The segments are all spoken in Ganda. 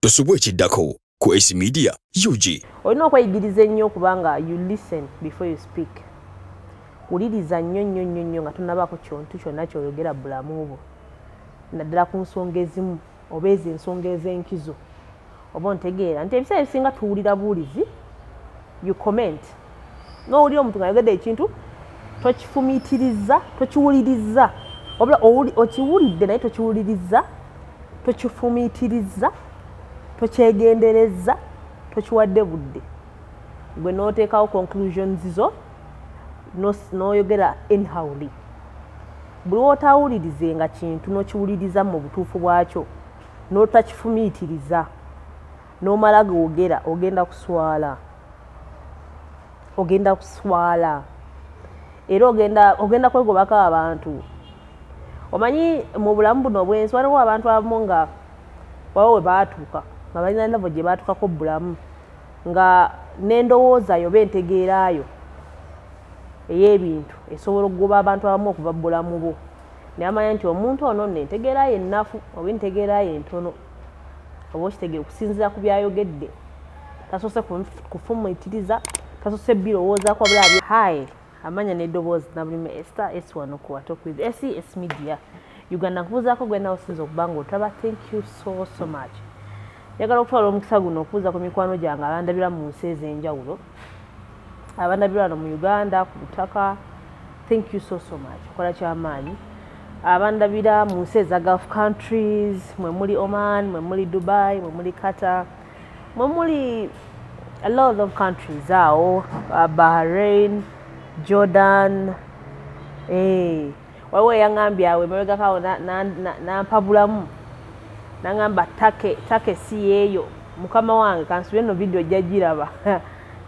Tosubwa ekiddako ku Ace Media UG. Olina okweyigiriza ennyo okubanga you listen before you speak. Wuliriza nnyo nnyo nnyo nnyo nga tonabaako kyontu kyonna kyoyogera bulamu bwo, naddala ku nsonga ezimu oba ezo ensonga ez'enkizo. Oba ontegeera nti ebiseera ebisinga tuwulira buwulizi, you comment, n'owulira omuntu ng'ayogedde ekintu, tokifumiitiriza, tokiwuliriza, wabula okiwulidde naye tokiwuliriza, tokifumiitiriza, tokyegendereza, tokiwadde budde, gwe n'oteekawo conclusions zo, n'oyogera anyhowly. Buli wootawulirize nga kintu n'okiwuliriza mu butuufu bwakyo, n'otakifumiitiriza, n'omala googera, ogenda kuswala, ogenda kuswala, era ogenda kwegobako abantu. Omanyi mu bulamu buno obwensi waliwo abantu abamu nga waliwo we baatuuka nga balina level gye baatuukako bulamu, nga n'endowoozayo oba entegeerayo ey'ebintu esobola okugoba abantu abamu okuva mu bulamu bwo, naye amanya nti omuntu ono nno entegeerayo ennafu oba entegeerayo entono, oba okitegeera okusinziira ku byayogedde, tasoose kufumiitiriza, tasoose birowoozaako wabula. Hi, amanya n'eddoboozi Nabulime Esther S wano ku Talk with SES Media Uganda. Nkubuuzaako gwe nawe osinza okuba nga otaba, thank you so so much. Njagala okutwala omukisa guno okubuuza ku mikwano gyange abandabira mu nsi ez'enjawulo, abandabira wano mu Uganda ku butaka, thank you so so much, okola kyamaanyi. Abandabira mu nsi eza Gulf countries, mwe muli Oman, mwe muli Dubai, mwe muli Qatar, mwe muli a lot of countries awo, Bahrain, Jordan, waliwo eyaŋŋambye awo emabegako awo nampabulamu naŋŋamba Turkey si yeeyo. Mukama wange, kansubire eno video ojja giraba.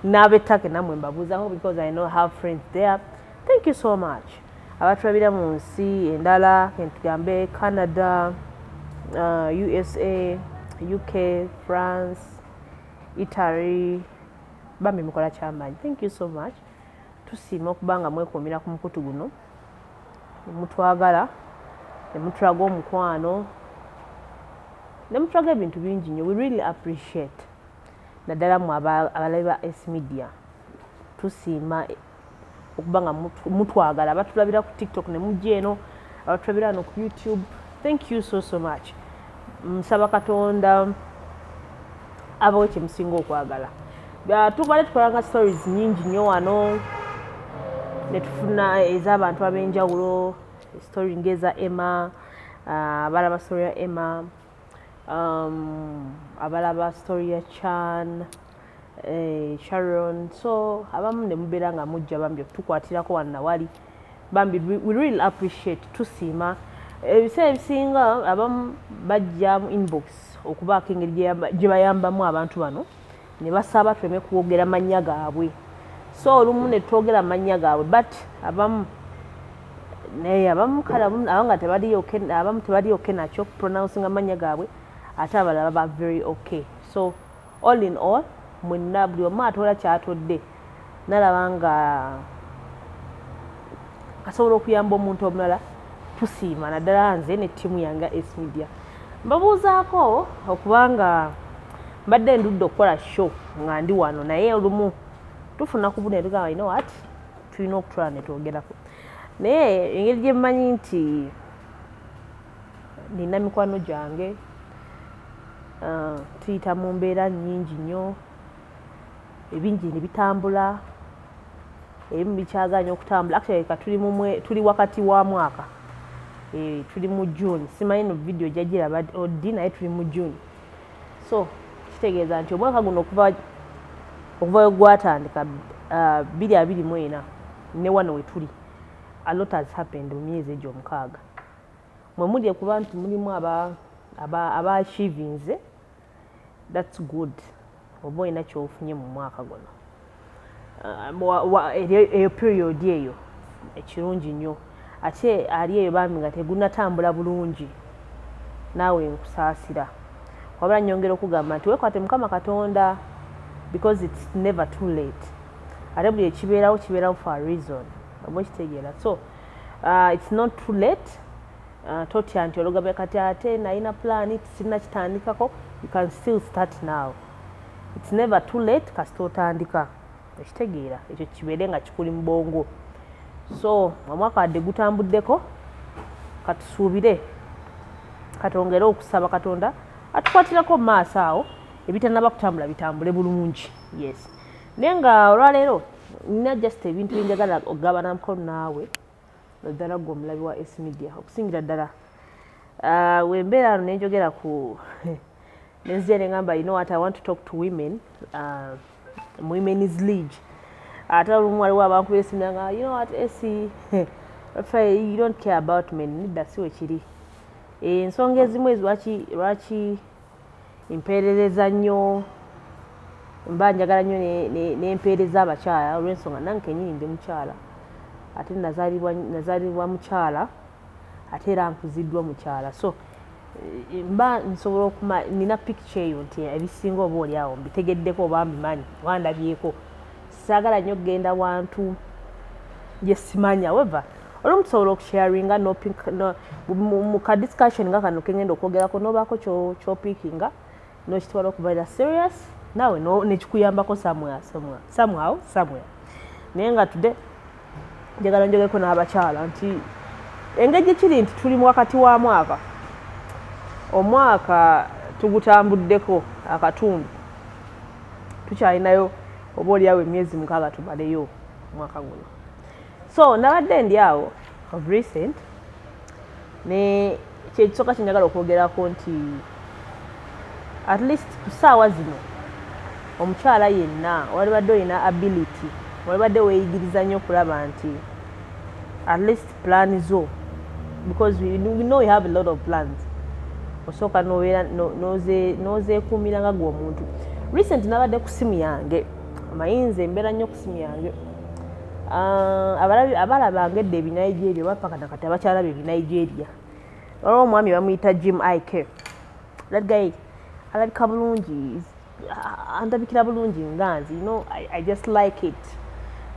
N'ab'e Turkey nammwe mbabuuzaako because I know have friends there, thank you so much. Abatulabira mu nsi endala, tugambe Canada, USA, UK, France, Italy, bambi mukola kyamaanyi, thank you so much. Tusiima okuba nga mwekuumira ku mukutu guno, nemutwagala, nemutulaga omukwano, nemutulaga ebintu bingi nnyo. We really appreciate, naddala mu abalabi ba S Media. Tusiima okuba nga mutwagala, abatulabira ku TikTok ne mujja eno, abatulabira wano ku YouTube, thank you so so much. Nsaba Katonda abawe kyemusinga okwagala. Tubadde tukolanga stories nyingi nnyo wano, netufuna ez'abantu ab'enjawulo, story ng'eza Emma, abalaba story ya Emma, abalaba story ya Chan, Sharon. So abamu ne mubeera nga mujja bambi okutukwatirako wano nawali. Bambi we really appreciate, tusiima. Ebiseera ebisinga abamu bajja mu inbox okubaako engeri gye bayambamu abantu bano, ne basaba tuleme kwogera mannya gaabwe. So olumu ne twogera mannya gaabwe, but abamu naye abamu kale abamu nga tebali okay, abamu tebali okay nakyo pronouncing amannya gaabwe, ate abalala baba very okay. So all in all, mwenna buli omu atoola kyatodde nalaba nga asobola okuyamba omuntu omulala, tusiima. Naddala nze ne ttiimu yange S Media, mbabuuzaako okubanga mbadde ndudde okukola show nga ndi wano, naye olumu tufuna ku budde tugamba, "You know what, tulina okutwala ne twogerako." Naye engeri gye mmanyi nti nina mikwano gyange, tuyita mu mbeera nnyingi nnyo, ebingi ne bitambula, ebimu bikyaganya okutambula. Actually ka tuli wakati wa mwaka, tuli mu June. Simanyi no video ojja oddi, naye tuli mu June, so kitegeeza nti omwaka guno okuva we gwatandika 2024 ne wano we tuli, a lot has happened mu myezi egyo 6. Mwe muli okuba nti mulimu aba achievinze, that's good. Oba olina kyofunye mu mwaka guno, eyo period eyo ekirungi nnyo. Ate ali eyo bambi nga tegunatambula bulungi, naawe nkusaasira. Wabula nyongera okugamba nti weekwate Mukama Katonda because it's never too late. Ate buli ekibeerawo kibeerawo for a reason, oba okitegeera? So it's not too late. Totya nti olugabya kati ate nalina plan sirina kitandikako. You can still start now, it's never too late kasita otandika. Ekitegeera ekyo kibeere nga kikuli mu bwongo. So omwaka wadde gutambuddeko, katusuubire, katongere okusaba Katonda atukwatirako mu maaso awo, ebitanaba kutambula bitambule bulungi. Yes, naye nga olwaleero nina just ebintu byenjagala okugabanako naawe, naddala gwe omulabi wa S Media. Okusingira ddala wembeera wano nenjogera ku nenzija nengamba, "You know what? I want to talk to women, women's league." Ate olumu waliwo abankubira esimu nga, "You know what, AC, you don't care about men." Nedda, si wekiri. Ensonga ezimu ezi lwaki mpeerereza nnyo, mba njagala nnyo nempeereza abakyala, olw'ensonga nange kenyini ndi mukyala, ate nazaalibwa mukyala, ate era nkuziddwa mukyala. So mba nsobola okuma nina picture eyo nti ebisinga oba oli awo mbitegeddeko oba mbimanyi oba ndabyeko. Saagala nnyo kugenda wantu gye simanya. However, olumu tusobola okusharinga mu ka discussion nga kano kengenda okwogerako, nobaako kyopickinga nokitwala okubeera serious naawe nekikuyambako somewhere, somewhere, somehow, somewhere. Naye nga today njagala njogereko n'abakyala nti engeri gye kiri nti tuli wakati wa mwaka, omwaka tugutambuddeko akatundu, tukyalinayo oba oliawo emyezi 6 tumaleyo omwaka guno. So nabadde ndi awo of recent, ne kyekisooka kyenjagala okwogerako nti at least ku ssaawa zino omukyala yenna walibadde olina ability, walibadde weeyigiriza nnyo okulaba nti at least plan zo, because we know we have a lot of plans, osooka nobeera nozeekuumira nga gwe omuntu. Recent nabadde ku simu yange, amayinza embeera nnyo ku simu yange. Ah, abalabanga edda Ebinigeria oba paka nakati abakyalaba Ebinigeria, waliwo omwami bamuyita Jim Iyke. That guy alabika bulungi, andabikira bulungi nga nze, I just like it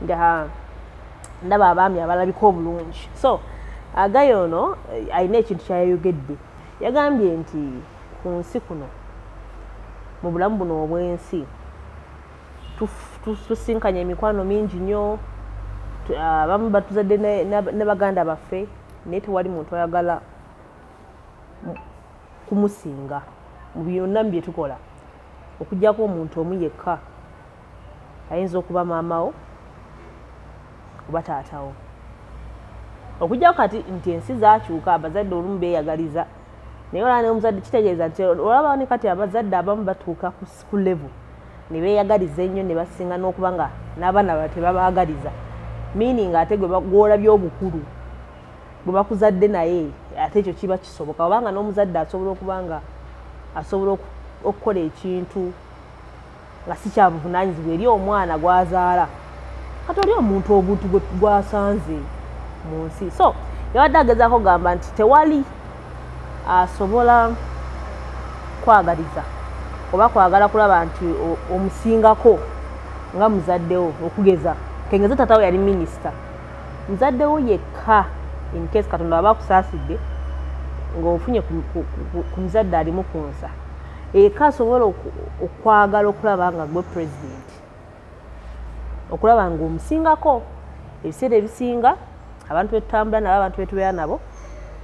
nga ndaba abaami abalabika obulungi. So guy ono alina ekintu kyayayogedde. Yagambye nti ku nsi kuno, mu bulamu buno obw'ensi, tusinkanye emikwano mingi nnyo. Abamu batuzadde ne baganda baffe, naye tewali muntu ayagala kumusinga mu byonna bye tukola, okuggyako omuntu omu yekka, ayinza okuba maamawo oba taatawo. Okuggyako kati nti ensi zakyuka, abazadde olumu beeyagaliza, naye olaba n'omuzadde, kitegeeza nti olaba ne kati abazadde abamu batuuka ku level ne beeyagaliza ennyo, ne basinga n'okuba nga n'abaana baabwe tebabaagaliza, meaning ate gwe gw'olabye obukulu bwe bakuzadde naye, ate ekyo kiba kisoboka, obanga n'omuzadde asobola okuba nga asobola okukola ekintu nga si kyabuvunaanyizibwa eri omwana gw'azaala. Kati oli omuntu obuntu gwasanze mu nsi. So yabadde agezaako kugamba nti tewali asobola kwagaliza oba kwagala kulaba nti omusingako nga muzaddewo. Okugeza kengeze taatawo yali minisita, muzaddewo yekka, in case Katonda aba akusaasidde ng'ofunye ku muzadde alimu ku nsa eka, asobola okwagala okulaba nga gwe president, okulaba ng'omusingako. Ebiseera ebisinga abantu betutambula nabo, abantu betubeera nabo,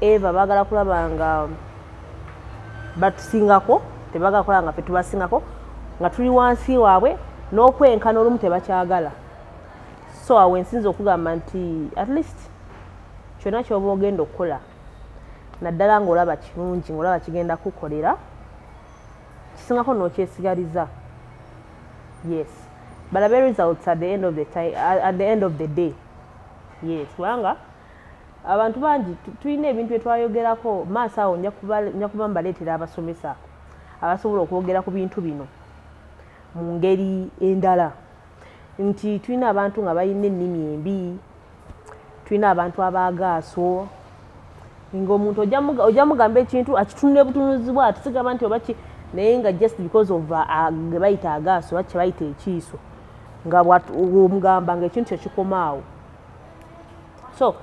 eva baagala kulaba nga batusingako, tebagala kulaba nga ffe tubasingako, nga tuli wansi waabwe, n'okwenkana olumu tebakyagala. So awo ensinza okugamba nti at least kyonna kyoba ogenda okukola, naddala ng'olaba kirungi, ng'olaba kigenda kukolera, kisingako n'okyesigaliza. Yes, balabe results at the end of the time, at the end of the day. Yes, kubanga abantu bangi tulina ebintu byetwayogerako maaso awo. Nja kuba mbaleetera abasomesa abasobola okwogera ku bintu bino mu ngeri endala, nti tulina abantu nga balina ennimi embi, tulina abantu abaagaaso, ng'omuntu ojja mugamba ekintu akitunula butunuzi bwati, sigamba nti oba ki, naye nga just because of ge bayita agaaso oba kye bayita ekiiso, nga omugamba nga ekintu kyekikoma awo. So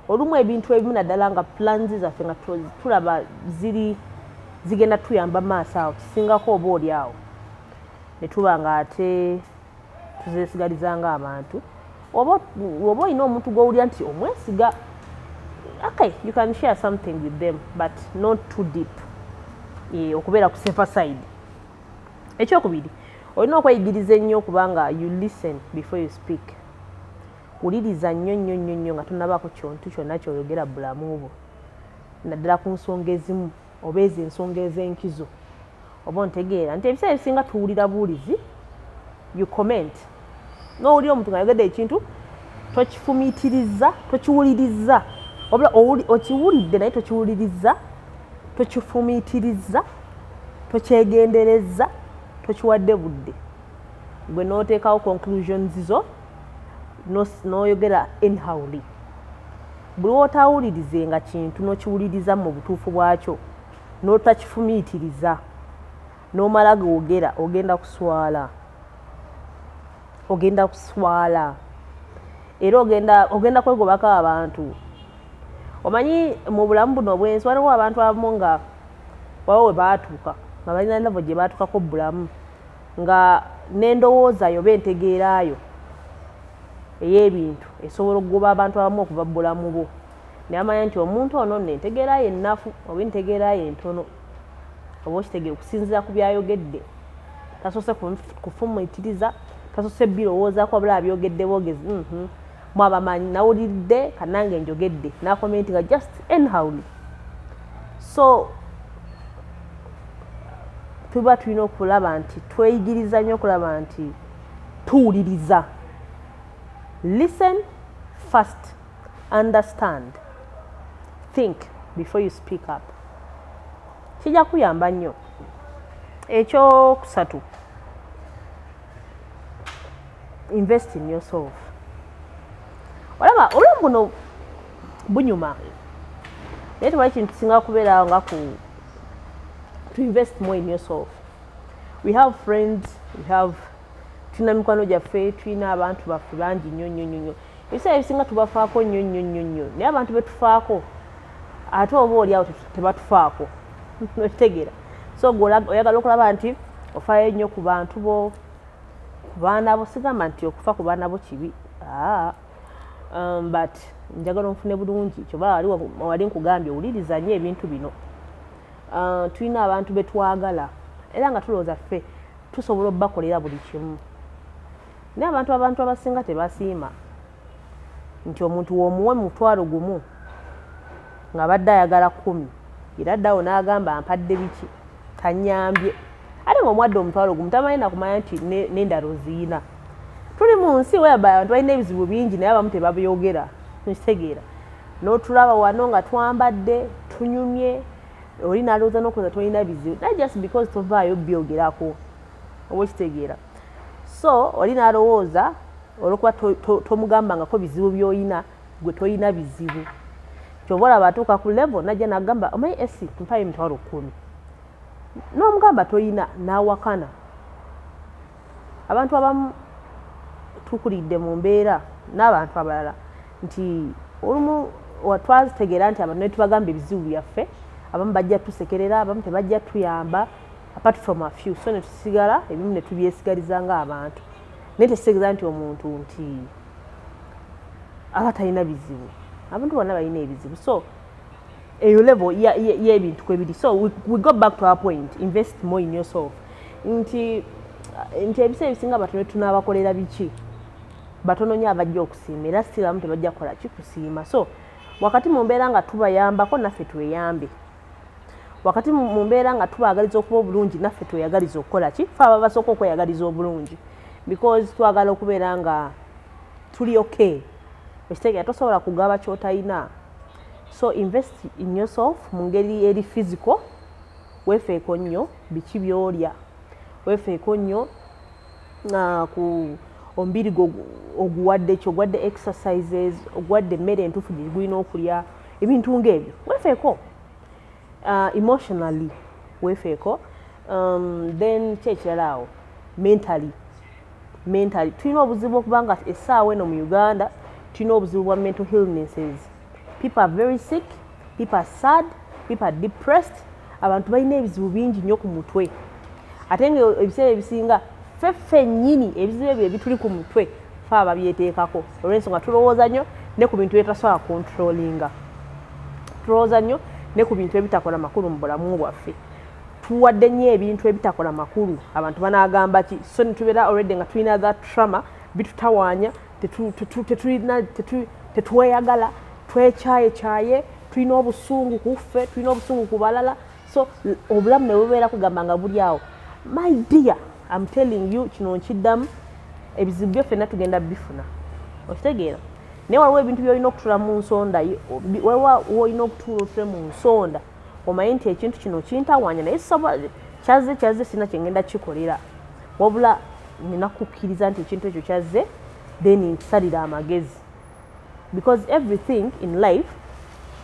olumu ebintu ebimu, naddala nga plans zaffe nga tulaba ziri Zigenda tuyamba maaso awo kisingako oba oli awo ne tuba nga ate tuzeesigaliza ng'abantu. Oba olina omuntu gw'owulira nti omwesiga, okay, you can share something with them, but not too deep, okubeera ku safer side. Ekyokubiri, olina okweyigiriza ennyo okubanga you listen before you speak. Wuliriza nnyo nnyo nnyo nnyo nga tonabaako kyontu kyonna kyoyogera bulamu bwo, naddala ku nsonga ezimu oba ezo ensonga ez'enkizo. Oba ontegeera nti ebiseera ebisinga tuwulira buwulizi, you comment, n'owulira omuntu ng'ayogedde ekintu, tokifumiitiriza, tokiwuliriza, wabula okiwulidde naye tokiwuliriza, tokifumiitiriza, tokyegendereza, tokiwadde budde, gwe n'oteekawo conclusions zo, n'oyogera anyhowly. Buli wootawulirize nga kintu n'okiwuliriza mu butuufu bwakyo, n'otakifumiitiriza, n'omala googera, ogenda kuswala, ogenda kuswala, era ogenda kwegobako abantu. Omanyi mu bulamu buno obwensi waliwo abantu abamu nga waba we baatuuka nga balina level gye baatuukako bulamu, nga n'endowoozayo oba entegeerayo ey'ebintu esobola okugoba abantu abamu okuva mu bulamu bwo, naye amanya nti omuntu ono nno entegeerayo ennafu oba entegeerayo entono, oba okitegeera, okusinziira ku byayogedde tasoose kufumiitiriza, tasoose birowoozaako, wabula abyogedde bwogezi. Mwabamanyi nawuliridde kanange njogedde, nakomentinga just anyhowly. So tuba tulina okulaba nti tweyigiriza nnyo okulaba nti tuwuliriza. Listen first, understand, think before you speak up. Kijja kuyamba nnyo. Ekyokusatu, invest in yourself. Olaba obulamu buno bunyuma, naye tewali kintu kisinga kubeerawo nga ku to invest more in yourself. We have friends, we have, tulina mikwano gyaffe, tulina abantu baffe bangi nnyo nnyo nnyo nnyo. Ebiseera ebisinga tubafaako nnyo nnyo nnyo nnyo, naye abantu betufaako ate oba oli awo tebatufaako, okitegeera? So gwe oyagala okulaba nti ofaayo nnyo ku bantu bo, ku baana bo. Sigamba nti okufa ku baana bo kibi, aa, but njagala onfune bulungi. Kyoba wali nkugambye owuliriza nnyo ebintu bino. Tulina abantu betwagala era nga tulowooza ffe tusobola obbakolera buli kimu, naye abantu abasinga tebasiima nti omuntu w'omuwe 10,000 ng'abadde ayagala 10, era addawo n'agamba, "Mpadde biki? Tanyambye." Ate ng'omuwadde 10,000, tamanyi nakumanya nti n'endala oziyina. Tuli mu nsi whereby abantu balina ebizibu bingi, naye abamu tebabyogera, nkitegeera. N'otulaba wano nga twambadde tunyumye, oli n'alowooza n'okuza tolina bizibu, naye just because tovaayo byogerako, oba okitegeera? So oli n'alowooza olwokuba tomugambangako bizibu by'oyina, gwe toyina bizibu. Kyova olaba atuuka ku level najja n'agamba, "Omanyi esi mpayo 10,000," n'omugamba toyina, n'awakana. Abantu abamu tukulidde mu mbeera n'abantu abalala nti olumu twazitegeera nti abantu ne tubagamba ebizibu byaffe, abamu bajja tusekerera, abamu tebajja tuyamba, apart from a few. So ne tusigala ebimu ne tubyesigaliza ng'abantu, naye tekitegeeza nti omuntu nti aba talina bizibu. Abantu bonna balina ebizibu. So eyo level y'ebintu kwebiri. So we go back to our point, invest more in yourself, nti ebiseera ebisinga batono tunaabakolera biki, batono nnyo abajja okusiima, era still abamu tebajja kukola ki, kusiima. So wakati mu mbeera nga tubayambako, naffe tweyambe. Wakati mu mbeera nga tubaagaliza okuba obulungi, naffe tweyagaliza okukola ki, fe aba basooka okweyagaliza obulungi, because twagala okubeera nga tuli okay, ekitegeera? Tosobola kugaba kyotalina. So invest in yourself mu ngeri eri physical. Weefeeko nnyo biki byolya, weefeeko nnyo ku omubiri gwo, oguwadde ki, oguwadde exercises, oguwadde emmere entuufu gye gulina okulya, ebintu ng'ebyo. Weefeeko emotionally, weefeeko. Then ki ekirala awo? Mentally tulina obuzibu okubanga essaawa eno mu Uganda tulina obuzibu bwa mental illnesses. People are very sick, people are sad, people are depressed. Abantu balina ebizibu bingi nnyo ku mutwe, ate nga ebiseera ebisinga ffe ffennyini ebizibu ebyo ebituli ku mutwe fe ababyeteekako, olw'ensonga tulowooza nnyo ne ku bintu byetasobola controllinga, tulowooza nnyo ne ku bintu ebitakola makulu mu bulamu bwaffe. Tuwadde nnyo ebintu ebitakola makulu, abantu banaagamba ki? So netubeera already nga tulina that trauma, bitutawaanya, tetweyagala, twekyayekyaye, tulina obusungu ku ffe, tulina obusungu ku balala. So obulamu ne bubeera kugamba nga buli awo. My dear, I'm telling you, kino nkiddamu, ebizibu byo ffenna tugenda bifuna, okitegeera? Naye waliwo ebintu byolina okutula mu nsonda, waliwo wolina okutuula otule mu nsonda, omanye nti ekintu kino kintawaanya, naye kyazze kyazze, sirina kyengenda kikolera, wabula nina kukkiriza nti ekintu ekyo kyazze, then nkisalira amagezi, because everything in life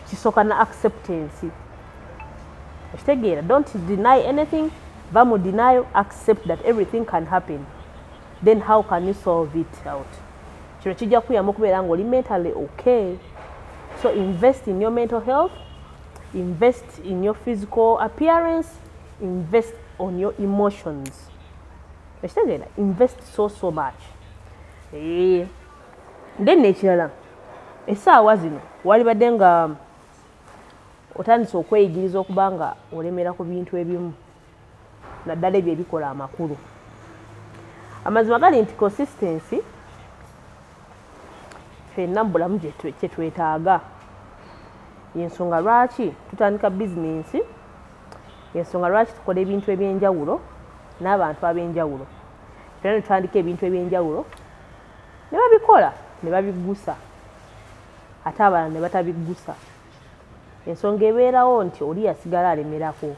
kisooka na acceptance, okitegeera? Don't deny anything, va mu denial, accept that everything can happen, then how can you solve it out? Kino kijja kuyamba okubeera nga oli mentally okay. So invest in your mental health, invest in your physical appearance, invest on your emotions, okitegeera? Invest so so much. Then ekirala, essaawa zino walibadde nga otandise okweyigiriza okuba nga olemera ku bintu ebimu, naddala ebyo ebikola amakulu. Amazima gali nti consistency ffenna mu bulamu kyetwetaaga. Yensonga lwaki tutandika bizinensi, yensonga lwaki tukola ebintu ebyenjawulo n'abantu ab'enjawulo. Ffenna ne tutandika ebintu ebyenjawulo ne babikola ne babiggusa, ate abalala ne batabiggusa. Ensonga ebeerawo nti oli yasigala alemerako,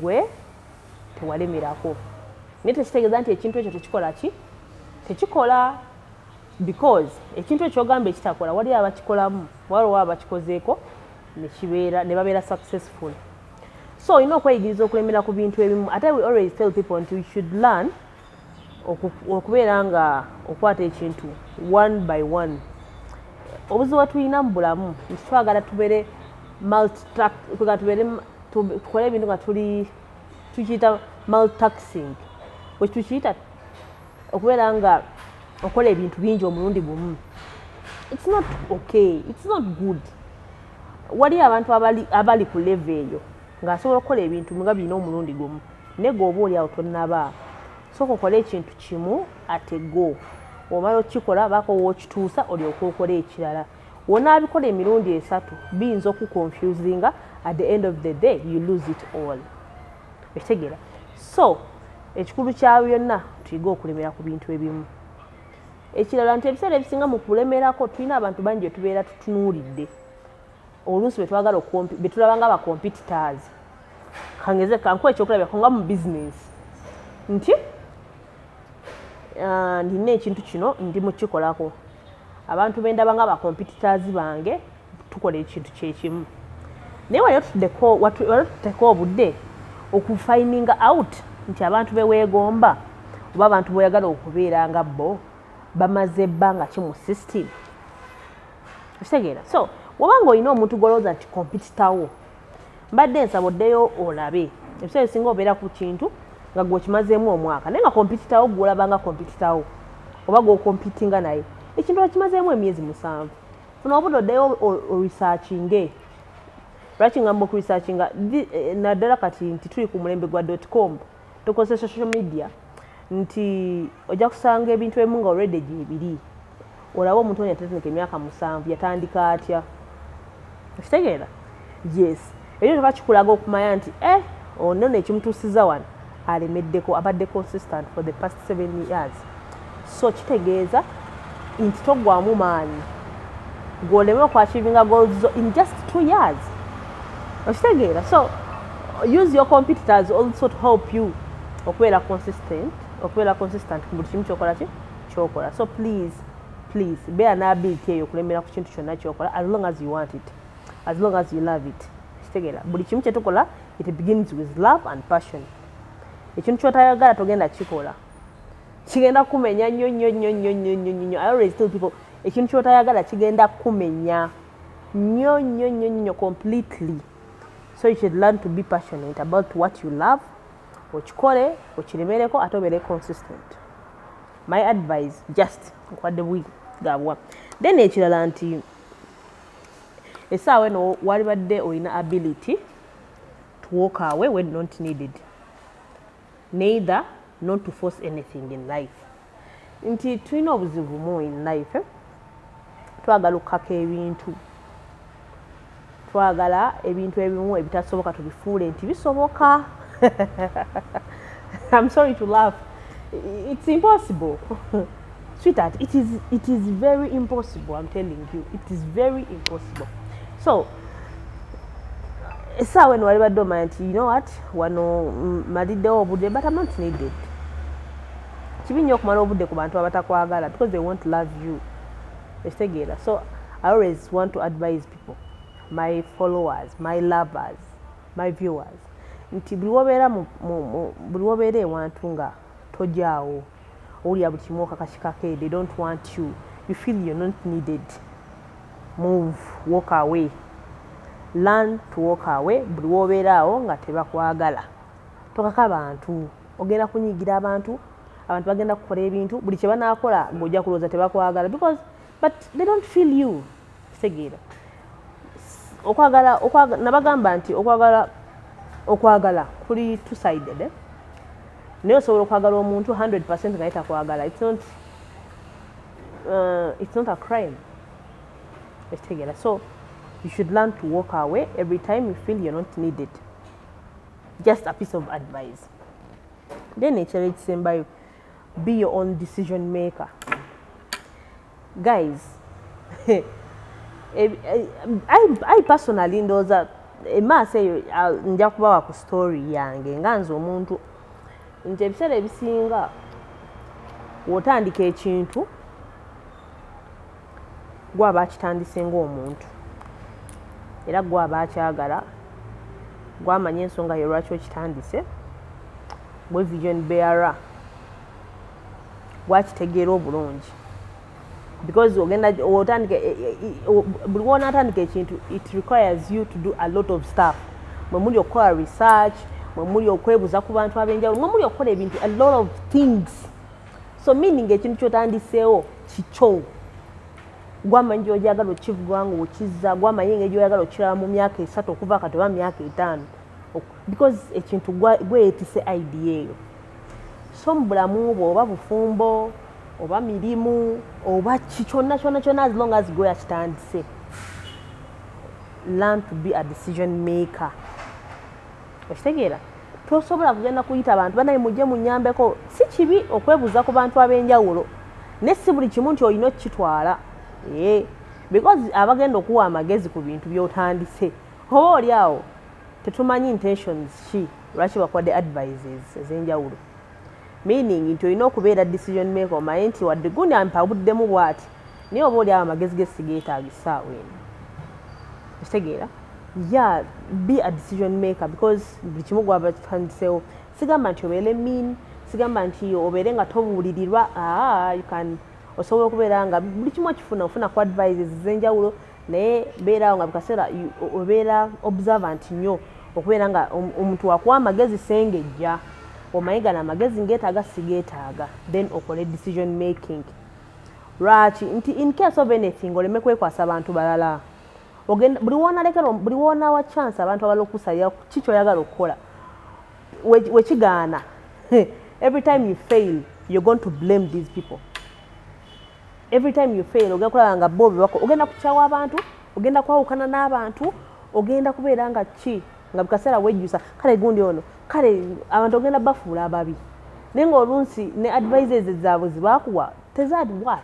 gwe tewalemerako, naye tekitegeeza nti ekintu ekyo tekikola ki, tekikola, because ekintu ekyo kyogamba ekitakola, wali abakikolamu, waliwo abakikozeeko nekibeera ne babeera successful. So olina okweyigiriza okulemera ku bintu ebimu. Ate we always tell people nti we should learn okubeera nga okwata ekintu one by one. Obuzibu bwe tulina mu bulamu nti twagala tubeere, tubeere tukole ebintu nga tuli, tukiyita multitasking, bwe tukiyita, okubeera nga okola ebintu bingi omulundi gumu. It's not okay, it's not good. Wali abantu abali ku level eyo ng'asobola okukola ebintu nga birina omulundi gumu, naye gwe oba oli awo tonnaba. Sooka okole ekintu kimu ate go omala okukikola, baako wookituusa, olyoke okole ekirala. Wonaabikola emirundi 3, biyinza okuconfusinga. At the end of the day you lose it all, ekitegeera? So ekikulu kya byonna, tuyige okulemera ku bintu ebimu. Ekirala nti ebiseera ebisinga mu kulemerako tulina abantu bangi betubeera tutunuulidde, oluusi betwagala, betulaba nga bacompetitors. Kangeze kankuwa ekyokulabirako nga mu bizinesi nti nina ekintu kino ndi mukikolako, abantu bendaba nga bacompetitors bange tukola ekintu kyekimu, naye wali otuddeko obudde okufindinga out nti abantu beweegomba oba abantu boyagala okubeera nga bo bamaze ebbanga ki mu system, okitegeera? So wobanga olina omuntu gwolowooza nti competitor wo, mbadde nsaba oddeyo olabe. Ebiseera ebisinga obeera ku kintu nga gwe okimazeemu omwaka, naye nga competitor wo gwolaba nga competitor wo oba gwocompetinga naye ekintu okimazeemu emyezi 7. Funa obudde oddeyo oresearchinge. Lwaki ngamba okuresearchinga? Naddala kati nti tuli ku mulembe gwa .com, tukozesa social media, nti ojja kusanga ebintu ebimu nga already gyebiri. Olabe omuntu ono yatandika emyaka 7, yatandika atya, okitegeera? Yes, ekyo kyokka kikulaga okumanya nti ono nekimutuusiza wano alemeddeko, abadde consistent for the past 7 years. So kitegeeza nti toggwamu maanyi gwoleme okuachievinga goals zo in just 2 years, okitegeera? So use your competitors also to help you okubeera consistent, okubeera consistent ku buli kimu kyokola ki kyokola. So please, please, beera n'ability eyo okulemera ku kintu kyonna kyokola, as long as you want it, as long as you love it, kitegeera? Buli kimu kyetukola, it begins with love and passion. Ekintu kyotayagala togenda kikola, kigenda kumenya nnyo nnyo nnyo nnyo nnyo nnyo nnyo. I always tell people, ekintu kyotayagala kigenda kumenya nnyo nnyo nnyo nnyo completely. So you should learn to be passionate about what you love, okikole, okiremereko, ate obeere consistent. My advice, just nkwadde bwigabwa. Then ekirala nti essaawa eno walibadde olina ability to walk away when not needed, neither not to force anything in life. Nti tulina obuzibu mu in life, eh? Twagala okukaka ebintu, twagala ebintu ebimu ebitasoboka tubifuule nti bisoboka. I'm sorry to laugh. It's impossible, sweetheart. It is very impossible. I'm telling you, it is very impossible. So essaawa eno walibadde omanya nti, you know what, wano maliddewo obudde, but I'm not needed. Kibi nnyo okumala obudde ku bantu abatakwagala because they won't love you, ekitegeera? So I always want to advise people, my followers, my lovers, my viewers, nti buli wobeera buli wobeera ewantu nga tojaawo, owulira buli kimu okakakikake, they don't want you, you feel you're not needed, move, walk away. Learn to walk away. Buli wobeera awo nga tebakwagala, tokaka bantu. Ogenda kunyigira abantu, abantu bagenda kukola ebintu, buli kye banaakola ng'ojja kulowooza tebakwagala because, but they don't feel you, kitegeera? Okwagala, nabagamba nti okwagala kuli two sided, eh? Naye osobola okwagala omuntu 100 nga ye takwagala. It's not a crime, ekitegeera? So you should learn to walk away every time you feel you're not needed. Just a piece of advice. Then ekirala ekisembayo, be your own decision maker, guys. I personally ndowooza emaaso eyo nja kubawa ku story yange nga nze omuntu, nti ebiseera ebisinga w'otandika ekintu, gwaba akitandise ng'omuntu, era gwaba akyagala, gwamanya ensonga ye lwaki okitandise, gwe vision bearer, gwakitegeera obulungi, because ogenda otandika buli wonaatandika ekintu, it requires you to do a lot of stuff. Mwe muli okukola research, mwe muli okwebuuza ku bantu ab'enjawulo, mwe muli okukola ebintu, a lot of things. So meaning ekintu kyotandiseewo kikyo, gwamanyi gyoyagala okivuga nga okizza, gwamanyi engeri gyoyagala okiraba mu myaka 3 okuva kati oba myaka 5, because ekintu gweyetise idea eyo. So mu bulamu bwo, oba bufumbo oba mirimu oba ki, kyonna kyonna kyonna, as long as gwe yakitandise, learn to be a decision maker, okitegeera? Tosobola kugenda kuyita abantu, "Banaye mujje munyambeko." Si kibi okwebuuza ku bantu ab'enjawulo, naye si buli kimu nti olina okukitwala. Ee, because abagenda okuwa amagezi ku bintu by'otandise, oba oli awo tetumanyi intentions ki lwaki bakuwadde advices ez'enjawulo. Meaning nti olina okubeera decision maker, omanye nti wadde gundi ampabuddemu bw'ati, naye oba oli awo amagezi ge sigeetaaga essaawa eno, okitegeera? Yeah, be a decision maker, because buli kimu gwaba kitandiseewo. Sigamba nti obeere mean, sigamba nti obeere nga tobuulirirwa. Aa, you can, osobola okubeera nga buli kimu okifuna, ofuna ku advices ez'enjawulo, naye beeraawo nga bukaseera obeera observant nnyo, okubeera nga omuntu wakuwa amagezi sengejja, omanyi gano amagezi ngeetaaga, sigeetaaga, then okole decision making. Lwaki? Nti in case of anything oleme kwekwasa abantu balala. Ogenda buli wonalekera, buli wonawa chance abantu abalala okusalira ki kyoyagala okukola, wekigaana, every time you fail, you're going to blame these people. Every time you fail, ogenda kulaba nga bo bebako, ogenda kukyawa abantu, ogenda kwawukana n'abantu, ogenda kubeera nga ki, nga bukaseera wejjusa, kale gundi ono, kale abantu ogenda bafuula ababi. Naye nga oluusi ne advices zaabwe zibakuwa tezaali worth,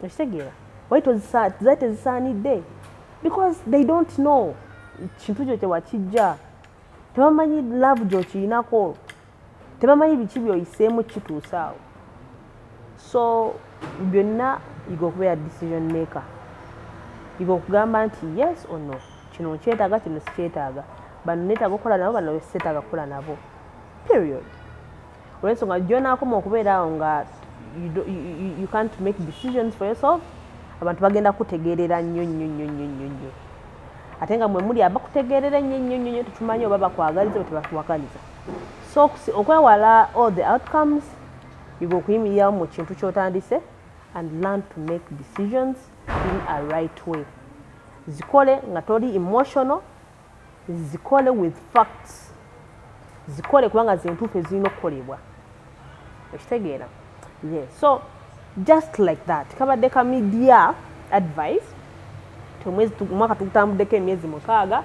okitegeera? Wali zaali tezisaanidde because they don't know kintu kyo kyewakijja, tebamanyi love gy'okirinako, tebamanyi biki byoyiseemu kituusa awo. So byonna, yiga okubeera decision maker, yiga okugamba nti yes or no, kino nkyetaaga, kino sikyetaaga, bano neetaaga okukola nabo, bano seetaaga kukola nabo, period. Olwensonga gyonaakoma okubeera awo nga you can't make decisions for yourself, abantu bagenda kutegeerera nnyo nnyo nnyo nnyo nnyo nnyo. Ate nga mwe muli abakutegeerera ennyo ennyo nnyo nnyo, tetumanyi oba bakwagaliza oba tebakwagaliza. So okwewala all the outcomes, yiga okuyimirirawo mu kintu ky'otandise and learn to make decisions in a right way. Zikole nga toli emotional, zikole with facts, zikole kubanga zentuufu ezirina okukolebwa. Okitegeera? Yes. So just like that, kabadde ka media advice. Omwezi, omwaka tugutambuddeko emyezi 6,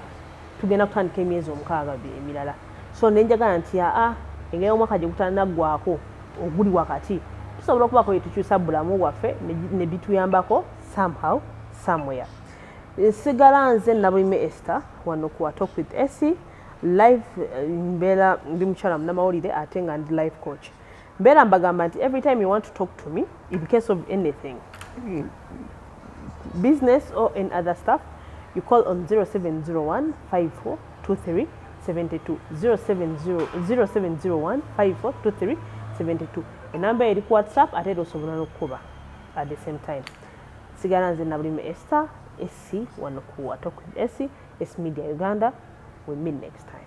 tugenda kutandika emyezi 6 emirala. So nenjagala nti aa, engeri omwaka gye gutanaggwako oguli wakati, tusobola okubaako bye tukyusa bulamu bwaffe ne bituyambako somehow, somewhere. Nsigala nze Nabulime Esther wano ku Talk with Esy live. Mbeera ndi mukyala munnamawulire ate nga ndi life coach. Mbeera mbagamba nti every time you want to talk to me in case of anything, business or in other stuff, you call on 0701 5423 72, 070 0701 5423 72. Enamba eri ku WhatsApp, ate era osobola n'okukuba at the same time. Sigala nze Nabulime Esther Esy wano ku Talk with Esy, S Media Uganda. We meet next time.